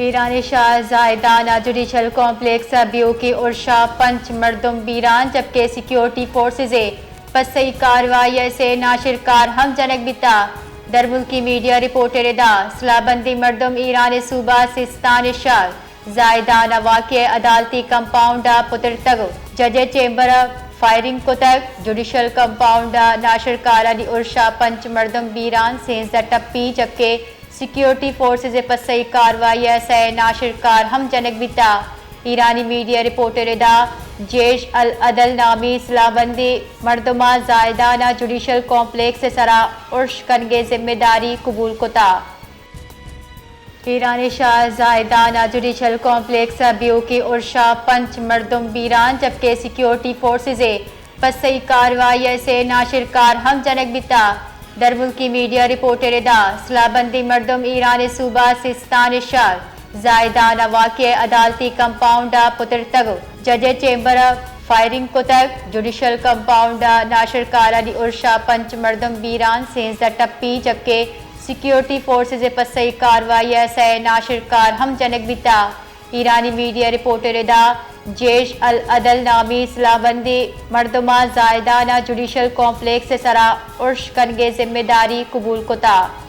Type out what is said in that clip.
ایران ءِ شاہ زاہدان ءِ جوڈیشل کمپلیکس ءَ بیوکیں ارش ءَ پنچ مردم بیران، جبکہ سیکیورٹی فورسز ءِ پسئی کاروائی ءَ سئے ناشرکار ہم جنگ بیتگ۔ درملکی میڈیا رپورٹ ءِ ردا سلاہ بندیں مردم ایران ءِ صوبہ سیستان ءِ شہر زاہدان ءَ واقع عدالتی کمپاؤنڈ ءَ پترتگ، جج ءِ چیمبر ءَ فائرنگ کتگ، جوڈیشل کمپاؤنڈ ءَ ناشرکارانی ارش ءَ پنچ مردم بیران، سیزدہ ٹپی، جبکہ سیکیورٹی فورسز ءِ پسئی کاروائی ءَ سئے ناشرکار ہم جنگ بیتگ۔ ایرانی میڈیا رپورٹ ءِ ردا جیش العدل نامی سلاہ بندیں مردماں زاہدان ءِ جوڈیشل کمپلیکس ءِ سرا ارش کنگ ءِ ذمہ داری قبول کتگ۔ ایران ءِ شاہ زاہدان ءِ جوڈیشل کمپلیکس ءَ بیوکیں ارش ءَ پنچ مردم بیران، جبکہ سیکیورٹی فورسز ءِ پسئی کاروائی ءَ سئے ناشرکار ہم جنگ بیتگ۔ درملکی میڈیا رپورٹ ءِ ردا سلاہ بندیں مردم ایران ءِ صوبہ سیستان ءِ شہر زاہدان ءَ واقع عدالتی کمپاؤنڈ ءَ پترتگ، جج ءِ چیمبر ءَ فائرنگ کتگ، جوڈیشل کمپاؤنڈ ءَ ناشرکارانی ارش ءَ پنچ مردم بیران، سیزدہ ٹپی، جبکہ سیکیورٹی فورسز ءِ پسئی کاروائی ءَ سئے ناشرکار ہم جنگ بیتگ۔ ایرانی میڈیا رپورٹ ءِ ردا جیش العدل نامی سلاہ بندیں مردماں زاہدان ءِ جوڈیشل کمپلیکس ءِ سرا ارش کنگ ءِ ذمہ داری قبول کتگ۔